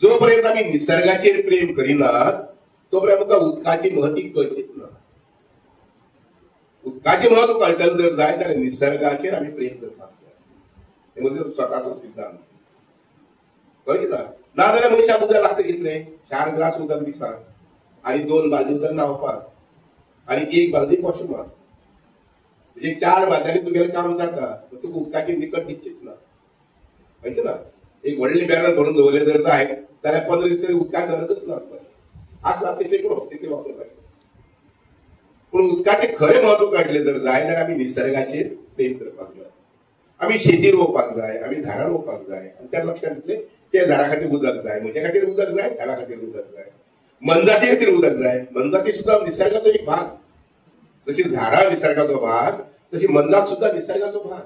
जोपर्यंत आमी निसर्गाचेर प्रेम करिनात तोपर्यंत आमकां उदकाची महती कळचीच ना. उदकाचें म्हत्व कळटलें जर जाय जाल्यार निसर्गाचेर आमी प्रेम करपाक जाय. हें म्हजो स्वताचो सिद्धांत. कळ्ळें ना? नाजाल्यार मनशाक उदक लागता कितलें? 4 ग्लास उदक दिसाक आनी 2 बालदी उदक न्हांवपाक आनी 1 बालदी वॉशरुमाक. म्हणजे 4 बालद्यांनी तुगेलें काम जाता. तुका उदकाची निकट दिसचीच ना. माहिती ना? एक व्हडलें बॅरल भरून दवरलें जर जाय जाल्यार 15 दीस तरी उदकाक गरजच ना. आसा तितलें पुरो, तितलें वापरपाचें. पूण उदकाचें खरें म्हत्व कळटलें जर जाय जाल्यार आमी निसर्गाचेर प्रेम करपाक जाय. आमी शेती रोवपाक जाय, आमी झाडां रोवपाक जाय. आनी त्या लक्षांत घेतलें त्या झाडां खातीर उदक जाय, म्हज्या खातीर उदक जाय, झाडां खातीर उदक जाय, मनजाती खातीर उदक जाय. मनजाती सुद्दां निसर्गाचो एक भाग. जशी झाडां निसर्गाचो भाग तशी मनजात सुद्दां निसर्गाचो भाग.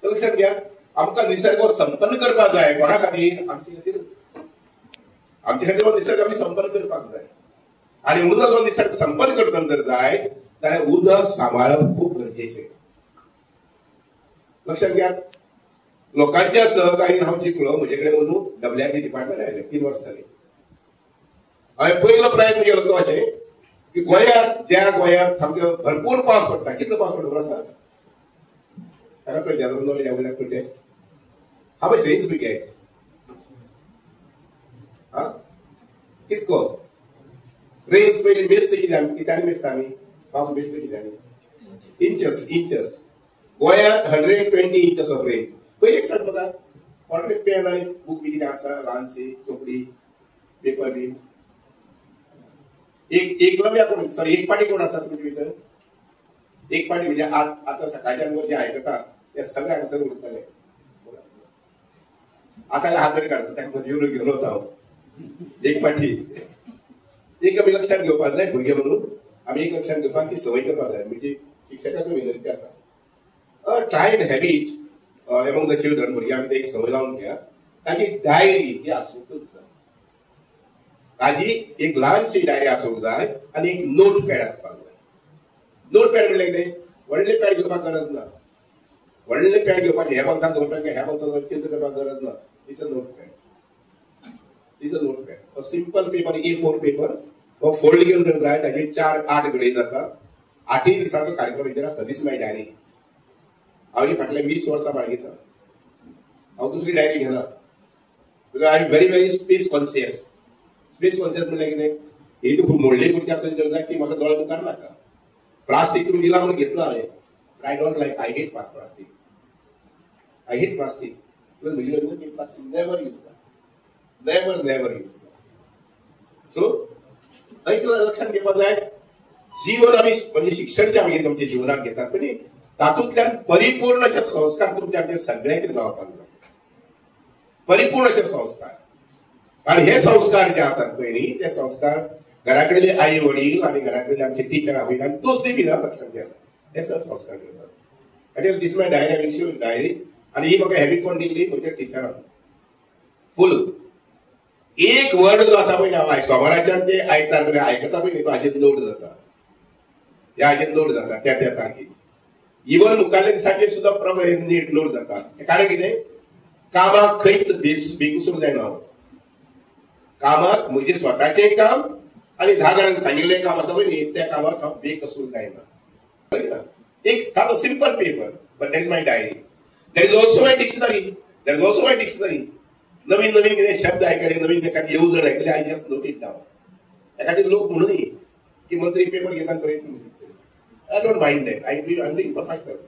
लक्षात घ्या, आमकां निसर्ग संपन्न करपाक जाय. कोणा खातीर? आमचे खातीरच. आमचे खातीर हो निसर्ग आमी संपन्न करपाक जाय. आनी म्हणून जो निसर्ग संपन्न करतलो जर जाय जाल्यार उदक सांबाळप खूब गरजेचें. लक्षात घ्या, लोकांच्या सहकार्यान हांव जिखलो. म्हजे कडेन अंदू डब्ल्यूआरडी डिपार्टमेंट आयलें, 3 वर्सां जालीं. हांवें पयलो प्रयत्न केलो तो अशें की गोंयांत, ज्या गोंयांत सामको भरपूर पावस पडटा. कितलो पावस पडटा खबर आसा? सांगात पळय, How much rains we get? हा? कितको रेन्स पयलीं मेजता कित्याक? कित्यान मेजता आमी पावस? मेजता कित्यान? Inches, inches. गोंयांत 120 इंचस ऑफ रेन. पयलीं एक सांग म्हाका, ऑलरेडी पेन आनी बूक बी कितें आसा, ल्हानशी चोपडी पेपर बी? एक एकलव्य कोण, सॉरी, एक पाटी कोण आसा तुमचे भितर? एक पाटी म्हणजे आतां सकाळच्यान जे आयकता ते सगळे हांगासर उरतले. आसा जाल्यार हात तरी काडटा, ताका घेवन घेवन वता हांव. एक पाटी एक आमी लक्षांत घेवपाक जाय. भुरगे म्हणून आमी एक लक्षांत घेवपाक ती संवय करपाक जाय. म्हणजे शिक्षकांक विनंती आसा, try an habit among the children. भुरग्यांक एक संवय लावन घ्या, ताची डायरी ही आसूंकच जाय. ताजी एक ल्हानशी डायरी आसूंक जाय आनी एक नोट पॅड आसपाक जाय. नोट पॅड म्हणल्यार कितें? व्हडलें पॅड घेवपाक गरज ना. व्हडलें पॅड घेवपाचें ह्या बोल्सान दवरपाक, ह्या बोल्सान चिंता करपाक गरज ना. It's a note pad. It's a note pad. A simple paper, A4 paper. हो फोल्ड केलो जर जाय ताचे 4-8 घडये जाता. 8 दिसांचो कार्यक्रम भितर आसता. This my diary. हांव ही फाटल्या 20 वर्सां बाळगिता. हांव दुसरी डायरी घेना. Because I am very very space conscious. Space conscious म्हणल्यार कितें? ही तुका मोडली खुर्ची आसली जर जाय ती म्हाका दोळे मुखार नाका. प्लास्टीक तुमी दिला म्हणून घेतला हांवें. I don't like, I hate plastic. I hate plastic. Plastic never use plastic. Never never use plastic. So एक लक्षात घेवपाक जाय, जीवन आमी म्हणजे शिक्षण जें आमी तुमच्या जिवनात घेतात पळय तातूंतल्यान परिपूर्ण अशे संस्कार तुमच्या आमच्या सगळ्यांचेर जावपाक जाय. परिपूर्ण अशे संस्कार. आनी हे संस्कार जे आसात पळय न्ही, ते संस्कार घरा कडले आई वडील आनी घरा कडले आमचे टिचर आवय आनी दोस्ती बी लक्षात घेतात. हे सर संस्कार करतात. आनी this my diary, I will diary. आनी ही म्हाका हॅबीट कोण दिल्ली? म्हज्या टिचरान. फूल एक वर्ड जो आसा पळय हांव सोमाराच्यान ते आयतार मेरेन आयकता पळय न्ही, तो हाजेर नोट जाता. ह्या हाजेर नोट जाता त्या त्या तारखेक. इवन मुखारल्या दिसाचेर सुद्दां प्रमाण नीट नोट जाता. कारण कितें? कामाक खंयच बेकुसूर जायना हांव. कामाक म्हजें स्वताचें काम आनी 10 जाणांक सांगिल्लें काम आसा पळय न्ही, त्या कामाक हांव बेकसूर जायना. एक सादो simple paper, but that is my diary. There is also my dictionary. There is also my dictionary. नवीन नवीन कितें शब्द आयकले, नवीन एखादी येवजण आयकली, I just note it down. एखादी लोक म्हणून की मंत्री पेपर घेता बरयत. I don't mind that. I am doing for myself.